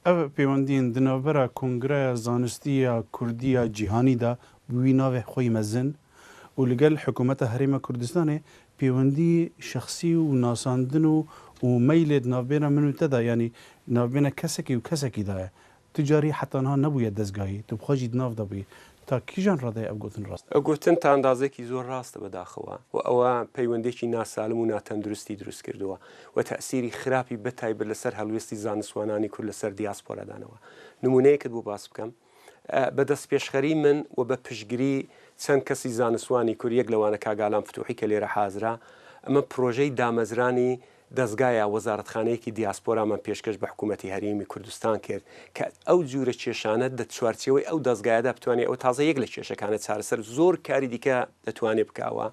ئەv پەیوەندیên di navbera Kongreya Zanistî ya Kurdî ya Cîhanî de bi wî navê xwe yê mezin û li gel Hikûmeta Herêma Kurdistanê pêwendî şexsî û nasandin û û meylê di navbêna min û te de yanî navbêna kesekî û kesekî de ye. Tu carî heta niha nebûye dezgahî, tu bi xwe jî di nav de bûyî. Ta kîjan radeyê ev gotin rast e? Ev gotin ta andazeyekî zor rast e بەداخەوە و ئەوە پەیوەندییەکی ناسالم و ناتەندروستی دروست کردووە و تەئسیری خراپی بەتایبەت لەسەر هەڵوێستی زانستوانانی کورد لەسەر دیاسپۆرا دانەوە. نموونەیەکت بۆ باس بکەم، بە دەستپێشخەری من و بە پشتگری چەند کەسی زانستوانی کورد یەک لەوانە کاک ئالان فتوحی کە لێرە حازرە، ئەمە پرۆژەی دامەزرانی دەزگا یا وەزارەتخانەیەکی دیاسپۆرامان پێشکەش بە حکوومەتی هەرێمی کوردستان کرد کە ئەو جورە کێشانە دە چوارچێوەی ئەو دەزگایەدا بتوانێ ئەوە تازە یەک لە کێشەکانە چارەسەر زۆر کاری دیکە دەتوانێ بکاوە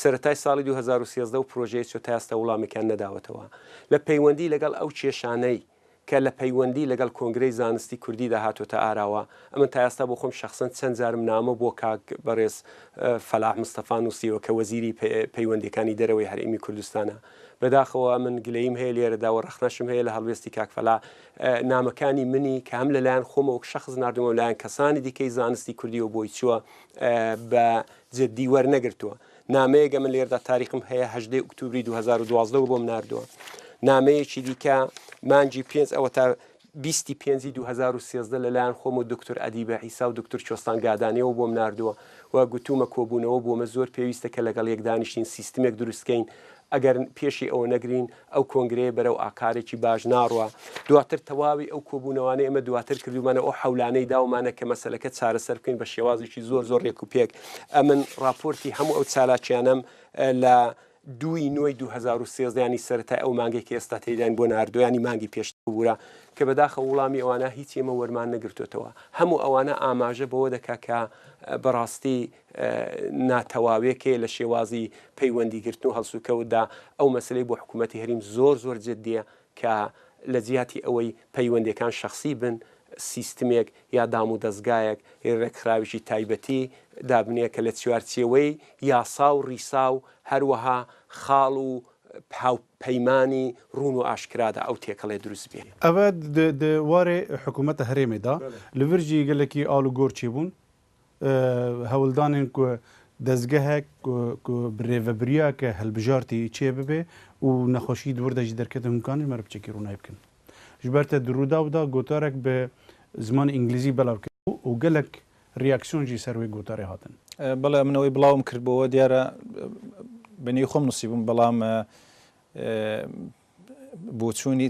سەرەتای ساڵی 2013 و پرۆژەیە چۆ تا ئێستا وڵامێکیان نەداوەتەوە لە پەیوەندی لەگەڵ ئەو کێشانەی. کە لە پەیوەندی لەگەڵ کۆنگرەی زانستی کوردیدا هاتۆتە ئاراوە، ئەمن تا ئێستا بۆ خۆم شەخسەن چەند جارم نامە بۆ کاک بەڕێز فەلاح مستەفا نووسیوە کە وەزیری پەیوەندیەکانی دەرەوەی هەرێمی کوردستانە. بەداخەوە ئەمن گلەییم هەیە لێرەدا و ڕەخنەشم هەیە لە هەڵوێستی کاک فەلاح، نامەکانی منی کە هەم لە لایەن خۆمەوە وەک شەخس ناردوومە و لایەن کەسانی دیکەی زانستی کوردیەوە بۆی چووە بە جدی وەرنەگرتووە. نامەیەک ئەمن لێرەدا تاریخم هەیە هەژدەی ئوکتوبری 2012 بۆم ناردووە. نامەیەکی دیکە مانگی پێنج ئەوەتا بیستی پێنجی 2013 لەلایەن خۆم و دکتۆر ئەدیبە عیسا و دکتۆر کوێستان گادانیەوە بۆم ناردووە و گوتوومە کۆبوونەوە بۆمە زۆر پێویستە کە لەگەڵ یەک دانیشتین سیستمێک دروستکەین ئەگەر پێشی ئەوە نەگرین ئەو کۆنگرەیە بەرەو ئاقارێکی باش ناڕوا. دواتر تەواوی ئەو کۆبوونەوانەی ئێمە دواتر کردوومانە ئەو حەولانەی داومانە کە مەسەلەکە چارەسەر بکەین بە شێوازێکی زۆر زۆر ڕێک و پێک. ئەمن ڕاپۆرتی هەموو ئەو چالاکیانەم لە دووی نۆی 2013 ینی سەرەتای ئەو مانگەی کە ئێستا تێیداین بۆ ناردووە ینی مانگی پێشتر بوورە کە بەداخەوە وڵامی ئەوانە هیچ ئێمە وەرمان نەگرتووەتەوە. هەموو ئەوانە ئاماژە بەوە دەکا کە بەڕاستی ناتەواوێک هەیە لە شێوازی پەیوەندی گرتن و هەڵسوکەوتدا، ئەو مەسەلەی بۆ حکوومەتی هەریم زۆر زۆر جدیە کە لە جیاتی ئەوەی پەیوەندیەکان شەخسی بن سیستمێک یا دام و دەزگایەک ڕێکخراوێکی تایبەتی دابنێ کە لە چوارچێوەی یاسا و ڕیسا و هەروەها خاڵ و هاوپەیمانی ڕوون و ئاشکرادا ئەو تێکەڵێ دروست بێ. ئەڤ di warê hikûmeta herêmê de li vir jî gelekî al û gor çêbûn. Hewldanên ku dezgehek ku bi rêvebiriyake hilbijartî çêbibe û nexweşî di wir de jî derketin hûn karin ji me re piçekî rûnayî bikin. Ji ber te di Rûdaw de gotarek bi zimanê îngilîzî belav kiribû û gelek reaksiyon jî ser wê gotarê hatin. Belê min ewê bilawim kirdibû diyar e bi nêvî xwe min nûsîbûm belam بۆچوونی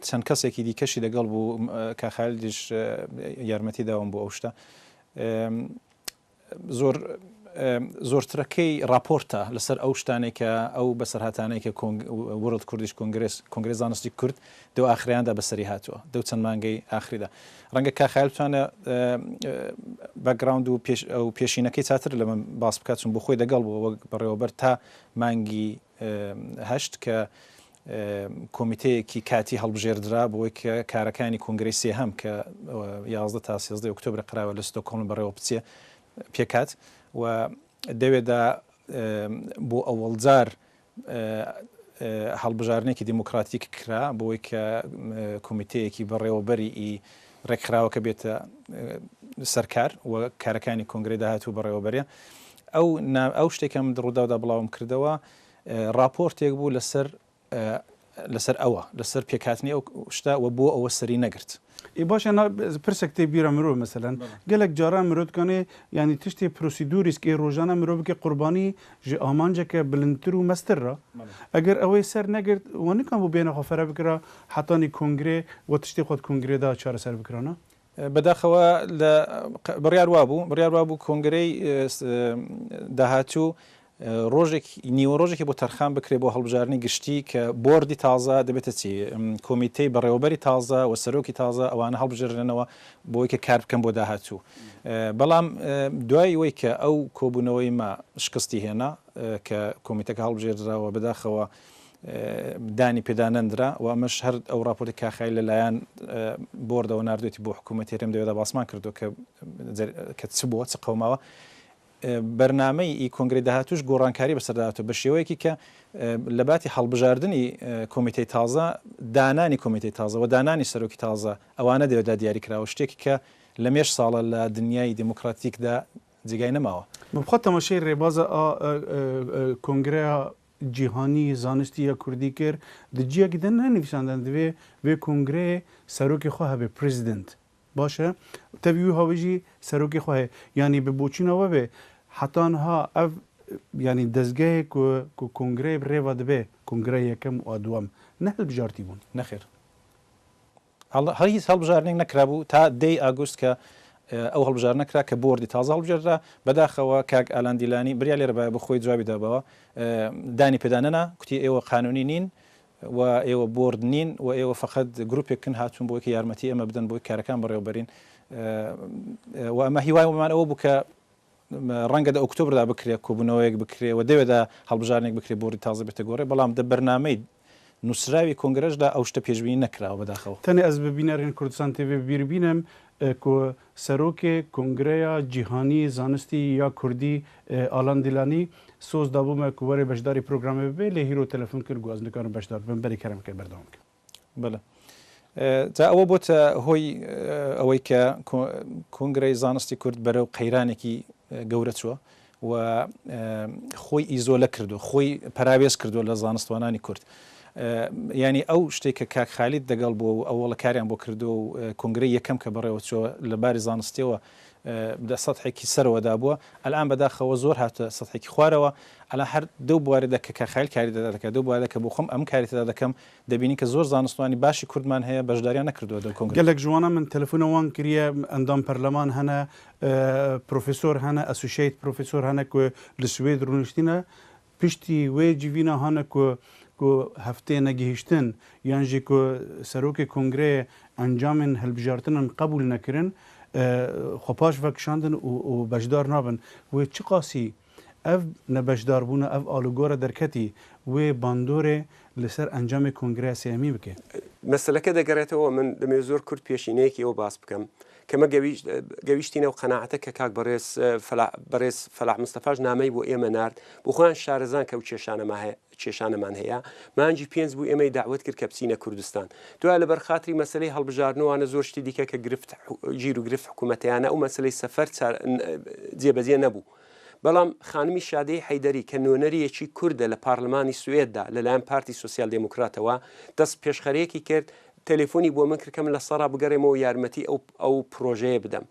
چەند کەسێکی دیکەشی لەگەڵ بوو کاک خالیدیش یارمەتی داوم بۆ ئەو شتە زۆر زۆرترەکەی راپۆرتە لەسەر ئەو شتانێک کە ئەو بەسەرهاتانەی کە World Kurdish Congress کۆنگرێ زانستی کورد دو ئاخریاندا بەسەری هاتووە دەو چەند مانگەی ئاخریدا ڕەنگە کا خەیال بتوانێت background و پێش ئەو پێشینەکەی چاتر لە من باس بکات چون بۆ خۆی دەگەڵ بووە وەک بەڕێوەبەر تا مانگی هەشت کە کۆمیتەیەکی کاتی هەڵبژێردرا بۆی کە کارەکانی کۆنگرەی سێهەم کە 11 تا 13 ئۆکتۆبر قراوە لە ستۆکهۆڵم بەڕێوە بچێ پێکات و دەوێدا بۆ ئەوەڵجار هەڵبژاردنێکی دیموکراتیک کرا بۆی کە کۆمیتەیەکی بەڕێوەبەری ئی ڕێکخراوەکە بێتە سەرکار و کارەکانی کۆنگرەی داهاتوو بەڕێوەبەرێ. ئەو ئەو شتێک کە من ڕووداودا بڵاوم کردەوە ڕاپۆرتێک بوو لەسەر لەسەر ئەوە لەسەر پێکهاتنی ئەو شتە و بۆ ئەوە سەری نەگرت. ئێ باشە نا پرسێک تێ بیرە مرۆ مەسەلەن گەلەک جاران مرۆ دکانێ یانی تشتێ پرۆسیدوریسک ئێ ڕۆژانە مرۆ بکێ قوربانی ژ ئامانجەکە بلندتر و مەستر را ئەگەر ئەوەی سەر نەگرت وە نکان بوو بێنە خۆ فەرە بکرا حەتانی کۆنگرێ وە تشتێ خۆ د کۆنگرێ دا چارەسەر بکرانا. بەداخەوە لە بڕیار وابوو بڕیار وابوو کۆنگرەی داهاتوو ڕۆژێک نیوە ڕۆژێکی بۆ تەرخان بکرێ بۆ هەڵبژاردنی گشتی کە بۆردی تازە دەبێتە چی کۆمیتەی بەڕێوەبەری تازە و سەرۆکی تازە ئەوانە هەڵبژێرێنەوە بۆی کە کار بکەن بۆ داهاتوو بەڵام دوای وەی کە ئەو کۆبوونەوەی ما شکستی هێنا کە کۆمیتەکە هەڵبژێردراوە بەداخەوە دانی پێدا نەندرا و ئەمەش هەر ئەو ڕاپۆرتی کاخای لەلایەن بۆردەوە ناردوێتی بۆ حکوومەتی هەرێم دەوێدا باسمان کردو کە کە چ بووە چ قەوماوە بەرنامەی ئی کۆنگرەی داهاتووش گۆڕانکاری بەسەردا هاتووە بە شێوەیەکی کە لە باتی هەڵبژاردنی کۆمیتەی تازە دانانی کۆمیتەی تازە و دانانی سەرۆکی تازە ئەوانە دەوێدا دیاری کراوە شتێکی کە لە مێژ ساڵە لە دنیای دێموکراتیکدا جێگای نەماوە. من بخوا تەماشای ڕێبازە ئا کۆنگرەیا جیهانی زانستی یا کوردی کرد di ciyekî de nenivîsandin divê vê kongreyê serokê xwe hebe president baş e tevî wî havê jî serokê xwe heye yanî bi boçûna we be heta niha ev yanî dezgehê ku ku kongreyê bi rêve dibe kongreya yekem û a duwem ne hilbijartî bûn. Nexêr. هیچ هەڵبژاردنێک نەکرابوو تا دەی ئاگوست کە ئەو هەڵبژاردنە کرا کە بۆردی تازە هەڵبژێردرا، بەداخەوە کاک ئالان دیلانی بریا لێرە بایە بۆ خۆی جوابی دابەوە دانی پێدا نەنا کوتی ئێوە قانونی نین و ئێوە بۆرد نین و ئێوە فەقەت گروپێکن هاتوون بۆی کە یارمەتی ئێمە بدەن بۆی کارەکان بەڕێوەبەرین و ئەمە هیوایمان ئەوە بوو کە ڕەنگە دە ئۆکتۆبردا بکرێ کۆبوونەوەیەک بکرێ و دەوێدا هەڵبژاردنێک بکرێ بۆردی تازە بێتە گۆڕێ بەڵام دە بەرنامەی. نووسراوی کۆنگرەشدا ئەو شتە پێشبینی نەکراوە بەداخەوە. تەنێ ئەز bi bînerên Kurdistan TV bi bîr bînim ku Serokê Kongreya Cîhanî Zanistî ya Kurdî Alan Dîlanî soz dabû me ku were beşdarî programê bibe lê hîro telefon kir got ez nikarim beşdar bibim berê kerem kir berdewam bike. بەلێ جا ئەوە بۆتە هۆی ئەوەی کە کۆنگرەی زانستی کورد بەرەو قەیرانێکی گەورە چووە و خۆی ئیزۆلە کردو خۆی پەراوێز کردو لە زانستوانانی کورد. ینی ئەو شتێک کە کاک خالید دەگەڵ بووە و ئەوەڵە کاریان بۆ کردو و کۆنگرەی یەکەم کە بەڕێوە چووە لە باری زانستیەوە لە سەتحێکی سەرەوەدا بووە ئەلان بەداخەوە زۆر هاتە سەتحێکی خوارەوە ئەلا هەر دەو بوارەدا کە کاک خالید کاری تێدا دەکات دەو بوارەدا کە بۆ خۆم ئەم کاری تێدا دەکەم دەبینین کە زۆر زانستوانی باشی کوردمان هەیە بەشداریان نەکردووە دەو کۆنگرە. گەلەک ji wana min telefona wan kiriye endam perleman hene profesor hene associate profesor hene ku li Swêd rûniştîne piştî wê civîna hane ku ku heftê negihîştin yan jî ku serokê kongreyê encamên hilbijartinan qebûl nekirin xwe paş vekişandin û û beşdar nabin wê çiqasî Ev nebeşdarbûna ev alûgora derketî wê bandorê li ser encamê Kongreya Sêyemî bike. مەسەلەکە دەگەرێتەوە من دەمەوێت زۆر کورت پێشینەیەکی ئەوە باس بکەم کە مە گەویشتینە و قەناعەتە کە کاک بەڕێز بەڕێز فەلاح مستەفاش نامەی بۆ ئێمە نارد بۆ خۆیان شارەزان کە ئەو کێشانەما هەیە کێشانەمان هەیە مانگی پێنج بوو ئێمەی داوت کرد کە بچینە کوردستان دوای لەبەر خاتری مەسلەی هەڵبژاردنوانە زۆر شتی دیکە کە گرفت گیر و گرفت حکوومەتیانە ئەو مەسلەی سەفەر جێبەجێ نەبوو بەڵام خانمی شادەی حەیدەری کە نوێنەریەکی کوردە لە پارلمانی سوئێددا لەلایەن پارتی سۆسیال دێموکراتەوە دەست پێشخەرێکی کرد تەلەفۆنی بۆ من کرد کە من لە سەڕا بگەڕێمەوە یارمەتی ئەو ئەو پرۆژەیە بدەم.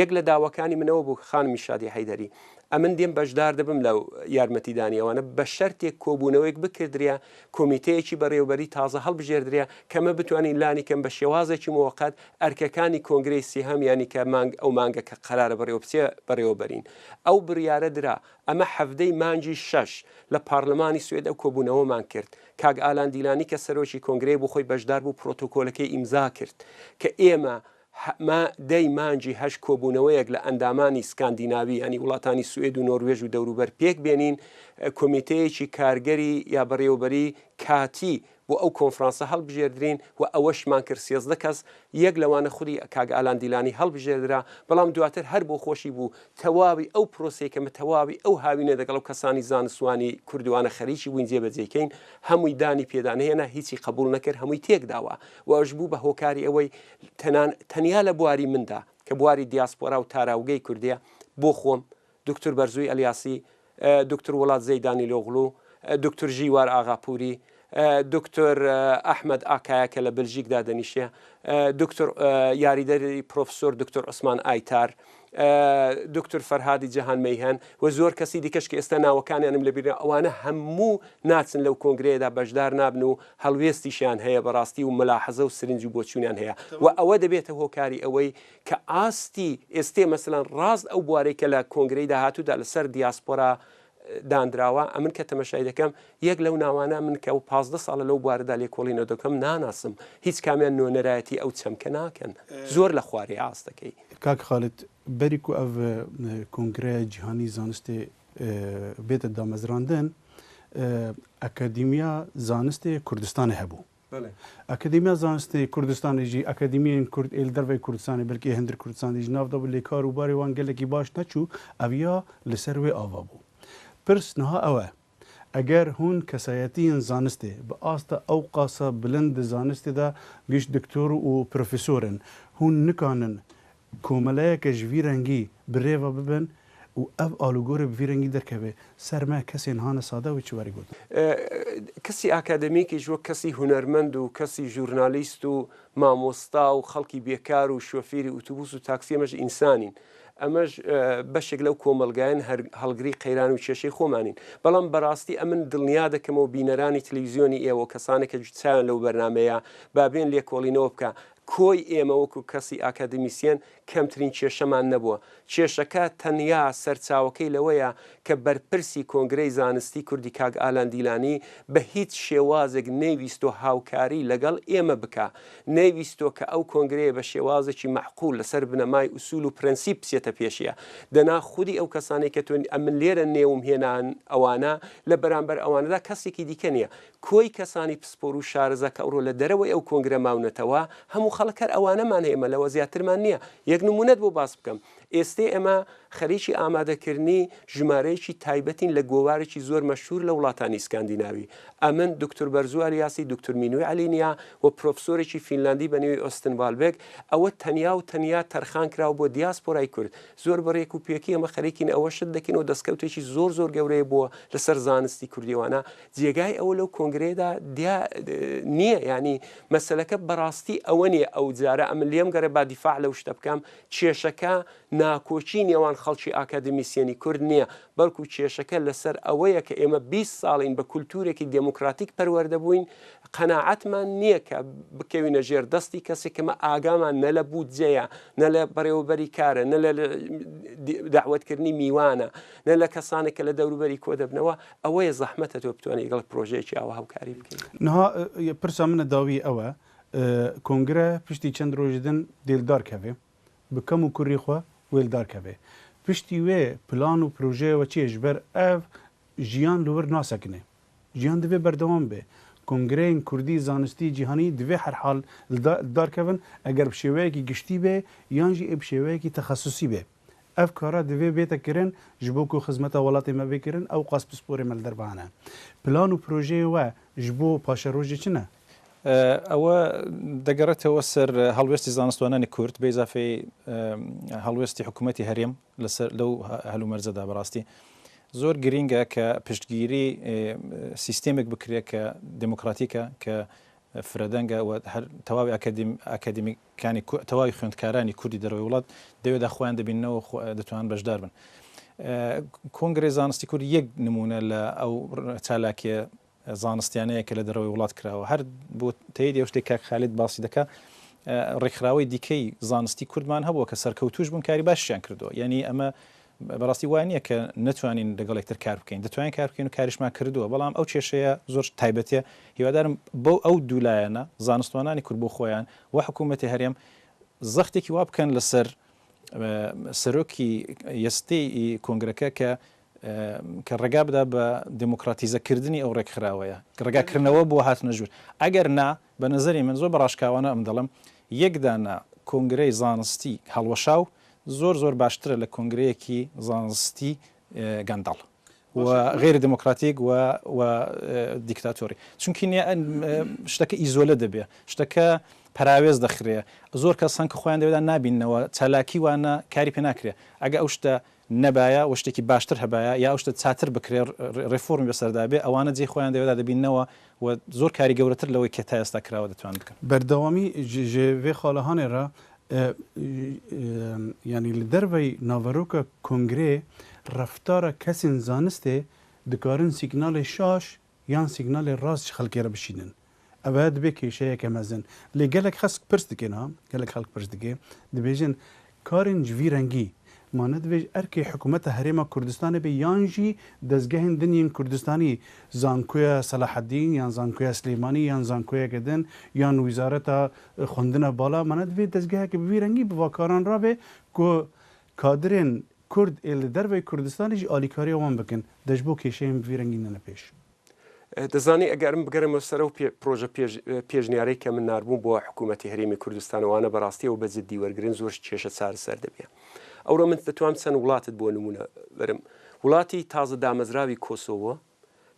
یەک لە داواکانی من ئەوە بوو خانمی شادی حەیدەری ئەمن دێم بەشدار دەبم لە یارمەتیدانی ئەوانە بە شەرتێک کۆبوونەوەیەک بکردرێ کۆمیتەیەکی بەڕێوەبەری تازە هەڵبژێردرێ کە مە بتوانین لانی کەم بە شێوازێکی مۆقەت ئەرکەکانی کۆنگرەی سێهەم یانی کە مانگ ئەو مانگە کە قەرارە بەڕێوە بچێ بەڕێوە بەرین. ئەو بڕیارە درا. ئەمە حەڤدەی مانگی شەش لە پارلمانی سوئێد ئەو کۆبوونەوەمان کرد. کاک ئالان دیلانی کە سەرۆکی کۆنگرەیە بۆ خۆی بەشدار بوو پرۆتۆکۆلەکەی ئیمزا کرد کە ئێمە ما دەی مانگی هەشت کۆبوونەوەیەک لە ئەندامانی سکاندیناوی یانی وڵاتانی سوئێد و نۆروێژ و دەوروبەر پێک بێنین کۆمیتەیەکی کارگەری یا بەڕێوەبەری کاتی بۆ ئەو کۆنفرانسە هەڵبژێردرین و ئەوەشمان کرد 13 کەس یەک لەوانە خودی کاک ئالان دیلانی هەڵبژێردرا بەڵام دواتر هەر بۆ خۆشی بوو تەواوی ئەو پرۆسەی کە مە تەواوی ئەو هاوینە دەگەڵ ئەو کەسانی زانستوانی کوردوانە خەریکی بووین جێبەجێی کەین هەمووی دانی پێدا نەهێنا هیچی قبوڵ نەکرد هەمووی تێکداوە و ئەوش بوو بە هۆکاری ئەوەی تەنان تەنیا لە بواری مندا کە بواری دیاسپۆرا و تاراوگەی کوردیە بۆ خۆم دکتور بەرزوی ئەلیاسی، دکتور وڵات زەیدانیلۆغڵو، دکتور ژیوار ئاغاپوری، دکتور ئەحمەد ئاکایا کە لە بلژیک دادەنیشێ، دکتور یاریدەری پرۆفسۆر دکتور عوسمان ئایتار، دکتور فەرهادی جەهان مەیهەن و زۆر کەسی دیکەش کە ئێستا ناوەکانیانم لەبیرە ئەوانە هەموو ناچن لەو کۆنگرەیەدا بەشدار نابن و هەڵوێستیشیان هەیە بەڕاستی و ملاحەزە و سرنج و بۆچوونیان هەیە و ئەوە دەبێتە هۆکاری ئەوەی کە ئاستی ئێستێ مەسەلەن ڕاست ئەو بوارەی کە لە کۆنگرەی داهاتوودا لەسەر دیاسپۆرا دانراوە ئەمن کە تەمەشای دەکەم یەک لەو ناوانە من کە ئەو 15 ساڵە لەو بوارەدا لێکۆڵینەوە دەکەم ناناسم هیچ کامیان نوێنەرایەتی ئەو چەمکە ناکەن زۆر لە خوارێ ئاستەکەی. کاک خالید بەری کو ئەڤ کۆنگرەیا جیهانی زانستێ بێتە دامەزراندن ئەکادیمیا زانستێ کوردستانێ هەبوو. ئەکادیمیا زانستی کوردستانê jî akademiyên Kurd ê li derveyî Kurdistanê belkî ê hundir Kurdistanê jî nav dabû lê kar û barê wan gelekî baş neçû ev ya li ser wê ava bû. Pirs niha ew e, eger hûn kesayetiyên zanistê bi asta ewqasa bilind di zanistê de giş diktor û profesor in, hûn nikanin Komeleyeke ji vî rengî bi rê ve bibin û ev alûgorê bi vî rengî derkeve ser me kesên hane sade wê çi werî gotin. کەسی ئاکادەمیکیش وەک کەسی هونەرمەند و کەسی ژورنالیست و مامۆستا و خەڵکی بێکار و شۆفیری ئوتوبوس و تاکسی ئەمەش ئینسانین ئەمەش بەشێک لەو کۆمەڵگایەن هەڵگری قەیران و کێشەی خۆمانین بەڵام بەڕاستی ئەمن دڵنیا دەکەمەوە بینەرانی تلویزیۆنی ئێوە کەسانێک کە چاویان لەو بەرنامەیە با بێن لێکۆڵینەوە بکە. کۆی ئێمە وەکو کەسی ئاکادمیسیەن کەمترین کێشەمان نەبووە. کێشەکە تەنیا سەرچاوەکەی لەوەیە کە بەرپرسی کۆنگرەی زانستی کوردی کاک ئالان دیلانی بە هیچ شێوازێک نەیویستوە هاوکاری لەگەڵ ئێمە بکا، نەیویستوە کە ئەو کۆنگرەیە بە شێوازێکی مەعقول لەسەر بنەمای ئوسول و پرەنسیپ بچێتە پێشیە. دەنا خودی ئەو کەسانەی کە تۆ ئەمن لێرە نێوم هێنان ئەوانە لە بەرامبەر ئەوانەدا کەسێکی دیکە نیە. کۆی کەسانی پسپۆر و شارەزا کە ئەوڕۆ لە دەرەوەی ئەو کۆنگرە ماونەتەوە، هەموو خەڵک هەر ئەوانەمان هەیە، ئێمە لەوە زیاترمان نییە. یەک نموونەت بۆ باس بکەم، ئێستێ ئێمە خەریکی ئامادەکردنی ژمارەیەکی تایبەتین لە گۆوارێکی زۆر مەشهوور لە وڵاتانی ئیسکاندیناوی. ئەمن، دوکتور بەرزوو ئەلیاسی، دوکتور مینوی عەلینیا و پرۆفسۆرێکی فینلاندی بە نێوی ئۆستن ڤالبێک، ئەوە تەنیا و تەنیا تەرخان کراوە بۆ دیاسپۆرای کورد. زۆر بە رێک و پێکی ئێمە خەریکین ئەوە شت دەکەین و دەستکەوتێکی زۆر زۆر گەورەیە بووە لەسەر زانستی کوردی ئەوانە جێگای ئەوە لەو کۆنگرەیەدا دیا نییە ینی مەسلەکە بەڕاستی ئەوە نییە ئەو جارە ئەمن لێم گەڕێ با دیفاع لەو شتە بکەم کێشەکە ناکۆکی نێوان خەڵکی ئاکادمیسیەنی کورد نییە بەڵکو کێشەکە لەسەر ئەوەیە کە ئێمە 20 ساڵین بە کولتورێکی دێموکراتیک پەروەردە بووین قەناعەتمان نییە کە بکەوینە ژێر دەستی کەسێک کەمە ئاگامان نە لە بودجەیە نە لە بەڕێوەبەری کارە نە لە داوەتکردنی میوانە نە لە کەسانێک کە لە دەوروبەری کۆ دەبنەوە ئەوەیە زەحمەتە تۆ بتوانی لەگەڵ پرۆژەیەکی ئاوا هاوکاری بکەی. نها پرسا منە داوی ئەوە کۆنگرە پشتی چەند رۆژ دن دێ li dar keve bi kem û kurî xwe wê li dar keve. Piştî wê plan û projeyê we çi ye ji ber ev jiyan li wir nasekine. Jiyan divê berdewam be. Kongreyên kurdî zanistî cîhanî divê herhal li dar kevin eger bi şêweyekî giştî be yan jî ê bi şêweyekî texesusî be. Ev kara divê bête kirin ji bo ku xizmeta welatê me bê kirin, ew qas pisporê me li derve hene. Plan û projeyê we ji bo paşerojê çi ne? ئەوە دەگەڕێتەوە سەر هەڵوێستی زانستوانانی کورد بە ئیزافەی هەڵوێستی حکوومەتی هەرێم لەسەر لەو هەلومەرجەدا بەڕاستی زۆر گرینگە کە پشتگیری سیستێمێک بکرێت کە دێموکراتیکە کە فرەدەنگە و هەر تەواوی ئەکادیمیکانی تەواوی خوێندکارانی کوردی دەرەوەی وڵات دەوێدا خۆیان دەبیننەوە دەتوان بەشدار بن. کۆنگرەی زانستی کورد یەک نمونە لە ئەو چالاکیە زانستیانەیە کە لە دەرەوەی وڵات کراوە هەر بۆ تەیدی ئەو شتێک کاک خالید باسی دەکا ڕێکخراوەی دیکەی زانستی کوردمان هەبووە کە سەرکەوتوش بوون کاری باشیان کردووە یعنی ئەمە بەڕاستی وا نییە کە نەتوانین لەگەڵ یەکتر کار بکەین، دەتوانین کار بکەین و کاریشمان کردووە، بەڵام ئەو کێشەیە زۆر تایبەتیە، هیوادارم بۆ ئەو دوو لایەنە، زانستوانانی کورد بۆ خۆیان و حکوومەتی هەرێم زەختێکی وا بکەن لەسەر سەرۆکی یەستەی کۆنگرەکە کە کە ڕێگا بدا بە دێموکراتیزەکردنی ئەو ڕێکخراوەیە، ڕێگاکردنەوە بۆ هاتنە ژوور. ئەگەر نا، بە نەزەری من زۆر بە ڕاشکاوانە ئەم دەڵێم، یەک دانە کۆنگرەی زانستی هەڵوەشاو زۆر زۆر باشترە لە کۆنگرەیەکی زانستی گەندەڵ و غەیرە دێمۆکراتیک و و دیکتاتۆری چونکی شتەکە ئیزۆلە دەبێ شتەکە پەراوێز دەخرێ زۆر کەس هەن کە خۆیان دەوێدا نابیننەوە چالاکی وانە کاری پێ ناکرێ ئەگە ئەو شتە نەبایە و شتێکی باشتر هەبایە یا ئەو شتە چاتر بکرێ ڕێفۆرمی بەسەردا بێ ئەوانە جێی خۆیان دەوێدا دەبیننەوە و زۆر کاری گەورەتر لەوەی کە تا ئێستا کراوە دەتوان بکەن. بەردەوامی ji vê xalehanê re yanî li derveyî naveroka kongreyê reftara kesên zanistê dikarin sîgnalê şaş yan sîgnalê rast ji xelkê re bişînin. Ev dibe kêşeyeke mezin. Lê gelek xesk pirs dike na, gelek xelk pirs dike, dibêjin karên ji vî rengî ma ne divê ji erkê hikûmeta Herêma Kurdistanê be yan jî dezgehên din yên Kurdistanî, Zankoya Selaheddîn yan Zankoya Silêmanî yan zankoyeke din yan Wîzareta Xwendina Bala ma ne divê dezgeheke bi vî rengî bi va karan rabe ku kadirên Kurd ê li derveyî Kurdistanê jî alîkariya wan bikin de ji bo kêşeyên bi vî rengî nene pêş. دەزانی ئەگەر من بگەڕێمەوە سەر ئەو پرۆژە پێشنیارەی کە من ناربووم بۆ حکوومەتی هەرێمی کوردستان وانە بەڕاستیەوە بە جددی وەرگن زۆر کێشە چارەسەر دەبێ ئەوڕۆ من دەتوانم چەند وڵاتت بۆ نمونە بەرم وڵاتی تازە دامەزراوی کۆسۆوە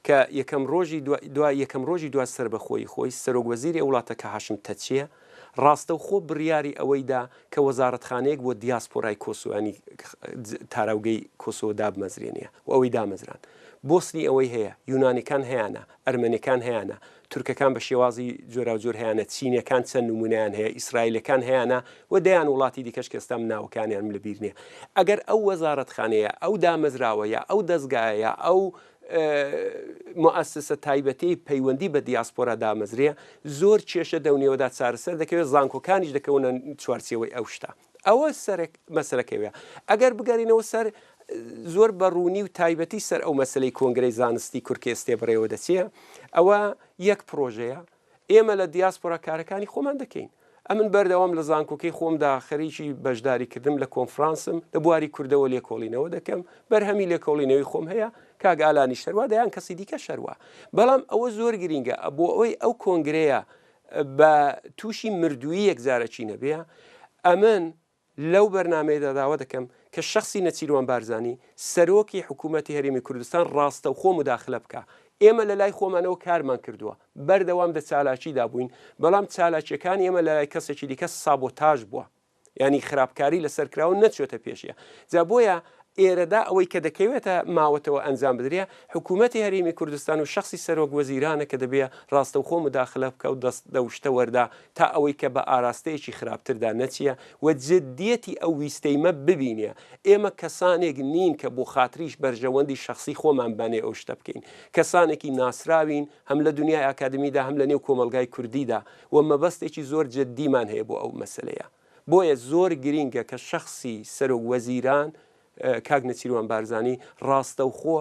کە یەکەم ڕۆژی دوای یەکەم ڕۆژی دوا سەربەخۆی خۆی سەرۆک وەزیری ئەو وڵاتە کە هاشم تەچیە ڕاستەوخۆ بڕیاری ئەوەی دا کە وەزارەتخانەیەک بۆ دیاسپۆرای کۆسۆیانی تاراوگەی کۆسۆوە دابمەزرێنێ و ئەوەی دامەزراند. بۆسنی ئەوەی هەیە، یونانیکان هەیانە، ئەرمەنیەکان هەیانە، تورکەکان بە شێوازی جۆراوجۆر هەیانە، چینیەکان چەند نموونەیان هەیە، ئیسرائیلەکان هەیانە و دەیان وڵاتی دیکەش کە ئێستا من ناوەکانیانم لە بیر نییە. ئەگەر ئەو وەزارەتخانەیە، ئەو دامەزراوە یا ئەو دەزگایە یا ئەو. موئەسسە تایبەتیی پەیوەندی بە دیاسپۆرا دامەزرێ، زۆر کێشە دەو نێوەدا چارەسەر دەکەوێ، زانکۆکانیش دەکەونە چوارچێوەی ئەو شتە. ئەوە سەرەک مەسەلەکەوێ. ئەگەر بگەرینەوە سەر زۆر بە ڕوونی و تایبەتی سەر ئەو مەسەلەی کۆنگرەی زانستی کورد کە ئێستێ بەڕێوە دەچێ، ئەوە یەک پڕۆژەیە. ئێمە لە دیاسپۆرا کارەکانی خۆمان دەکەین. ئەمن بەردەوام لە زانکۆکەی خۆمدا خەریکی بەشداریکردنم لە کۆنفرانسم، لە بواری کوردەوە لێکۆڵینەوە دەکەم، بەرهەمی لێکۆڵینەوەی خۆم هەیە، کاک ئالانیش هەروا، دەیان کەسی دیکەش هەروا. بەڵام ئەوە زۆر گرینگە بۆ ئەوەی ئەو کۆنگرەیە بە تووشی مردوویی یەکجارەکی نەبێ، ئەمن لەو بەرنامەیەدا داوا دەکەم کە شەخسی نەچیروان بارزانی سەرۆکی حکوومەتی هەرێمی کوردستان ڕاستەوخۆ موداخلە بکا. ئێمە لە لای خۆمانەوە کارمان کردووە، بەردەوام دە چالاکیدا بووین، بەڵام چالاکییەکانی ئێمە لە لای کەسێکی دیکە سابۆتاژ بووە، یانی خراپکاری لەسەر کراوە نەچۆتە پێشێ. جا بۆیە ئێرەدا ئەوەی کە دەکەوێتە ماوەتەوە ئەنجام بدرێ، حکوومەتی هەرێمی کوردستان و شەخسی سەرۆک وەزیرانە کە دەبێ ڕاستەوخۆ موداخلە بکا و دەست دەو شتە وەردا تا ئەوەی کە بە ئاراستەیەکی خراپتردا نەچیە و جدیەتی ئەو ویستەی مە ببینێ. ئێمە کەسانێک نین کە بۆ خاتریش بەرژەوەندی شەخسی خۆمان بانێ ئەو شتە بکەین. کەسانێکی ناسراوین هەم لە دونیای ئاکادمیدا هەم لە نێو کۆمەڵگای کوردیدا و مەبەستێکی زۆر جدیمان هەیە بۆ ئەو مەسەلەیە. بۆیە زۆر گرینگە کە شەخسی سەرۆک وەزیران کاک نێچیروان بارزانی ڕاستەوخۆ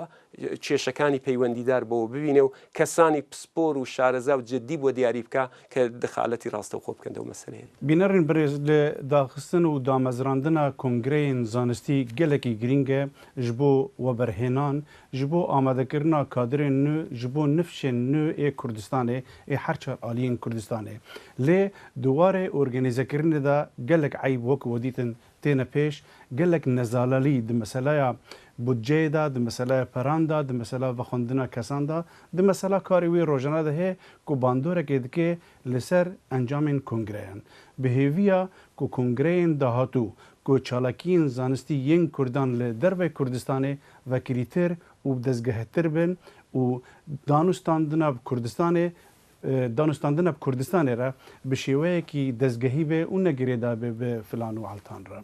کێشەکانی پەیوەندیدار بەوە ببینێ و کەسانی پسپۆر و شارەزا و جدی بۆ دیاری بکا کە دخالەتی ڕاستەوخۆ بکەن دەو مەسەلەیە. بینەرین برێز لە داخستن و دامەزراندنا کۆنگرەیên زانستی gelekî girîng e ji bo weberhênan, ji bo amadekirina kadirên nû, ji bo nifşên nû ê Kurdistanê ê her çar aliyên Kurdistanê. Lê di warê organîzekirinê de gelek eyb wek we dîtin têne pêş, gelek nezalalî di meseleya budceyê de, di meseleya peran de, di mesela vexwendina kesan de, di mesela karê wî rojane de heye ku bandorekê dike li ser encamên kongreyan. Bi hêviya ku kongreyên dahatû ku çalakiyên zanistî yên Kurdan li derveyê Kurdistanê vekirîtir û bi dezgehtir bin û danûstandina bi Kurdistanê Danûstandina bi Kurdistanê re bi şêweyekî dezgehî be û ne girêda be bi filan û eltan re.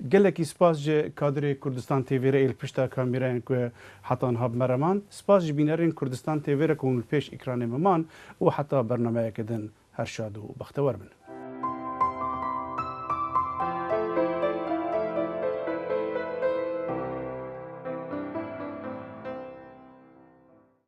Gelekî spas ji kadirê Kurdistan TV re ê li pişta kamîrayên ku heta niha bi me re man. Spas ji bînerên Kurdistan TV re ku hûn li pêş ekranê me man û heta bernameyeke din her şad û bextewer bin.